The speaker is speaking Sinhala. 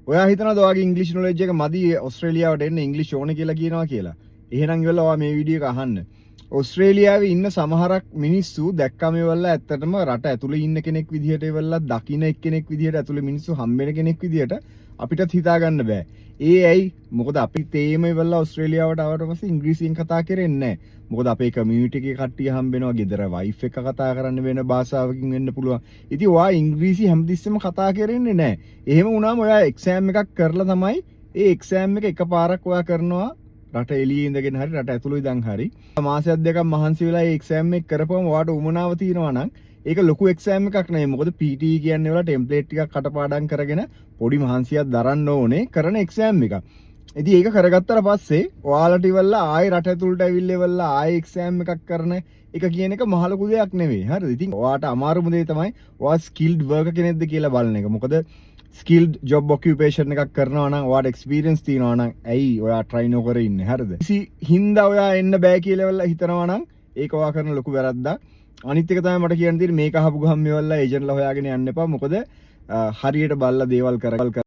ඔයා හිතනවද ඔයාගේ ඉංග්‍රීසි නොලෙජ් එක මදි ඔස්ට්‍රේලියාවට එන්න ඉංග්‍රීසි ඕනේ කියලා කියනවා කියලා? එහෙනම් ඉවරලා ඔයා මේ වීඩියෝ එක අහන්න. ඔස්ට්‍රේලියාවේ ඉන්න සමහරක් මිනිස්සු දැක්කම ඉවරලා ඇත්තටම රට ඇතුලේ ඉන්න කෙනෙක් විදිහට ඉවරලා දකින්න එක්කෙනෙක් විදිහට, ඇතුලේ මිනිස්සු හම්බෙන කෙනෙක් විදිහට අපිටත් හිතා ගන්න බෑ. ඒ ඇයි? මොකද අපි තේම ඉවරලා ඔස්ට්‍රේලියාවට ආවට පස්සේ ඉංග්‍රීසියෙන් කතා කරන්නේ නැහැ. මොකද අපේ කමියුනිටි එකේ කට්ටිය හම්බෙනවා, ගෙදර වයිෆ් එක්ක කතා කරන්න වෙන භාෂාවකින් වෙන්න පුළුවන්. ඉතින් ඔයා ඉංග්‍රීසි හැමතිස්සෙම කතා කරන්නේ නැහැ. එහෙම වුණාම ඔයා එක්සෑම් එකක් කරලා තමයි, ඒ එක්සෑම් එක එකපාරක් ඔයා කරනවා රට එළියේ ඉඳගෙන හරි රට ඇතුළේ ඉඳන් හරි, මාසයක් දෙකක් මහන්සි වෙලා ඒ එක්සෑම් එක කරපුවම ඔයාට උවමනාව තියෙනවා නම්, ඒක ලොකු එක්සෑම් එකක් නෙවෙයි. මොකද PTE කියන්නේ වල ටෙම්ප්ලේට් ටිකක් කටපාඩම් කරගෙන පොඩි මහන්සියක් දරන්න ඕනේ කරන එක්සෑම් එකක්. ඉතින් ඒක කරගත්තට පස්සේ ඔයාලට ඉවරලා ආයෙ රට ඇතුළට ඇවිල්ලා ඉවරලා ආයෙ එක්සෑම් එකක් කරන එක කියන එක මහ ලොකු දෙයක් නෙවෙයි. හරිද? ඉතින් ඔයාට අමාරුම දේ තමයි ඔයා ස්කිල්ඩ් වර්කර් කෙනෙක්ද කියලා බලන එක. මොකද ස්කිල්ඩ් ජොබ් ඔකියුපේෂන් එකක් කරනවා නම්, ඔයාට එක්ස්පීරියන්ස් තියෙනවා නම්, ඇයි ඔයා ට්‍රයි නොකර ඉන්නේ? හරිද? ඉසි හින්දා ඔයා එන්න බෑ කියලා ඉවරලා හිතනවා නම් ඒක ඔයා කරන ලොකු වැරද්දක්. අනිත් එක තමයි මට කියන්න තියෙන්නේ, මේක අහපු ගමන් මෙවල්ලා ඒජන්ට්ලා හොයාගෙන යන්න එපා. මොකද හරියට බලලා දේවල් කර